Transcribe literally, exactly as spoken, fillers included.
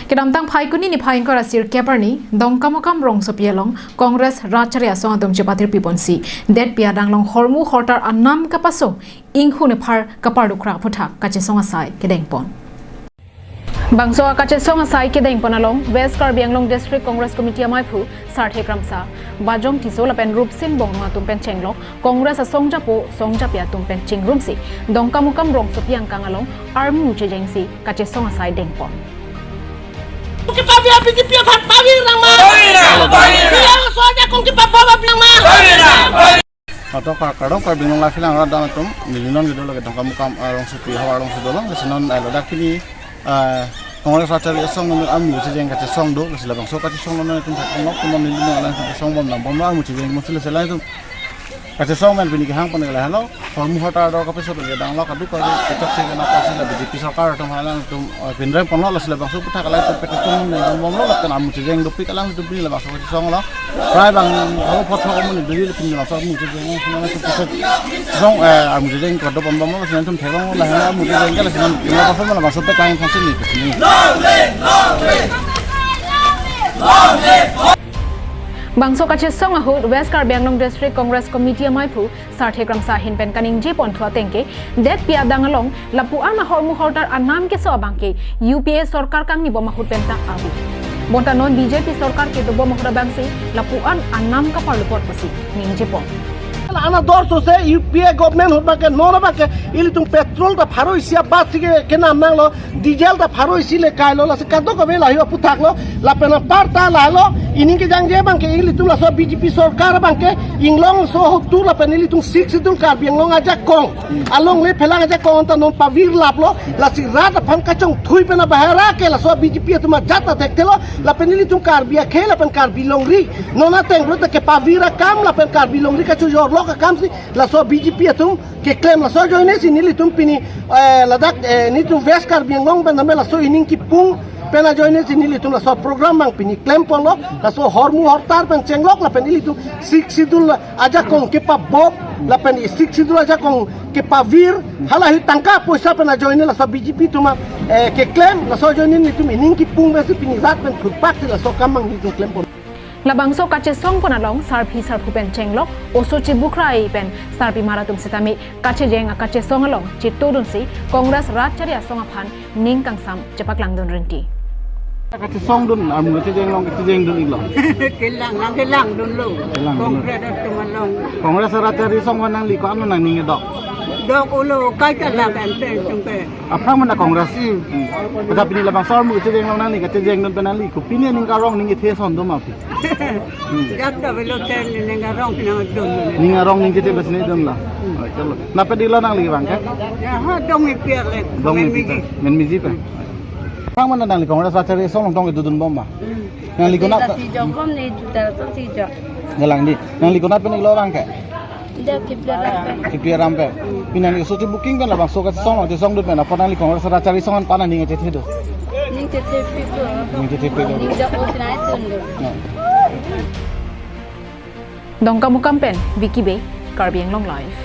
Kedamtang Phaikuni niphai ingkoi ra sirkep arni, Dongkamukam rongsopi along Congress Rat Chari Asong atum chepathir piponsi, detpi adang along hormu hortar anam kapasung, inghu niphar kaparlukra aphuthak kachesong asai kedengpon. Bangso kachesong asai kedengpon along West Karbi Anglong District Congress Committee amaiphu Sarthe Kramsa, Bajong Tisso lapen Rupsin Bongrung atum pen chenglok Congress asongjapo songjapi atum pen chingrumsi Dongkamukam rongsopi angkang along armu chejengsi kachesong asai dengpon. Kepavir, B J P aphan pavir nangma. Pavir nang, pavir nang. Pia soja kong kepavir nangma. Pavir nang, pavir. Atok par kardom Karbi Anglong Live alang rat dam atum, neli non kedo lake Dongkamukam, ah, rongsopi havar alongsi dolong, lasi non, ah, ladak pini, ah, Congress Rat Chari Asong non armu chejeng kachesong do, lasi labangso kachesong non atum thak nok, tum neli non alang kachesong bom nang bom armu chejeng musi lasi alang atum kachesong men pini kehang pon lahelo, hormu hortar ador kapeso pini dang lo kaduk kaduk kechok si kena pasi la B J P sorkar atum halangtum, eh, pinrem ponlo, lasi labangso aphuthak alangtum petetum neng bomlo lapen armu chejeng dopik alangtum pini labangso kachesong lo. Prai bang halo phot phot amun duri pini labangso armu chejeng, song, eh, armu chejeng kadopon bomlo, lasi atum theklong lahelo armu chejeng ke, lasi atum labangso peklang pasi ni pini. Bangso kachesong ahut West Karbi Anglong District Congress Committee amaiphu Sarthe Kramsa ahin pen kaningje ponthu ateng ke, detpi adang along lapu-an ahormu hortar anam keso abang ke U P A sorkar kangni bom ahut pen ta ave. Bonta non B J P sorkar kedo bom ahut abangsi lapu-an anam kaparlupot pusi ningje pon. Ana dor so se U P A government ahut abang ke non abang ke ilitum petrol ta pharo isi abat si ke kenam nanglo, diesel ta pharo isi le kailo, lasi kadokave lahei aphuthak lo, lapen aparta lahelo, ining kejangje abang ke ilitum laso B J P sorkar abang ke inglong so hotu lapen ilitum Sixth Schedule Karbi Anglong ajakong along le phelang ajakong anta non pavir laplo, lasi rat aphan kachongthui pen abahera ke laso B J P atum ajat ta thekthelo, lapen ilitum Karbi akhei lapen Karbi longri non ateng pulote kepavir akam lapen Karbi longri kachojorlok akam si laso B J P atum keklem, laso ajoine si nelitum pini, eh, ladak, eh, nelitum West Karbi Anglong pen name laso ining kipung pen ajoine si nelitum laso program abang pini klem ponlo, laso hormu hortar pen chenglok lapen ilitum Sixth Schedule ajakong kepabop lapen Sixth Schedule ajakong kepavir, halahi tangka poisa pen ajoine laso B J P atum, eh, keklem, laso ajoine nelitum ining kipung pensi pini rat pen thurpak si laso akam abang nelitum klem pon. Labangso kachesong pon along sarpi sarpo pen chenglok oso chibukrai pen sarpimar atum sitame kachejeng akachesong along chetodunsi Congress Rat Chari Asong aphan ning kangsam chepaklangdun rinti. Kachesong dun, armu kachejeng along kachejeng dun iklo. Kelang, lang kelang dunlo. Kelang dunlo. Congress atum along. Congress Rat Chari Asong aphan nangli ko-an nangning dok? Dok ulo, kai kalak ante tum ke. Aphrang mana Congress. Hmm. Pada pini labangso armu kachejeng along nangli kachejeng dun pen nangli ko pini ning karong ning kethe ason do ma pi? Hmm. Jak ta velo ten ning karong nangdun. Ning karong ning kethe bas nangdun la. Hmm. Oh, chalo. Nangpet iklo nangli abang ke? Ya, ha, dong ipi le. Dong ipi. Men miji pe. Aphrang mana nangli Congress Rat Chari Asong along tong kedodun bom ma? Hmm. Nangli konat? Si jok bom ne juta so si jok. Jalang di. Nangli konat pen iklo abang ke? Dak Kipi Aram pen. Kipi Aram pen. Pini nangli oso chebooking pen labangso kachesong, kachesong dun pen apot nangli Congress Rat Chari Asong aphan nangning chethe do? Ning chethe pi do. Ning chethe pi do. Ning jak o sinai tun do. Ya. Dongkamukam pen Vicky Bey, Karbi Anglong Live.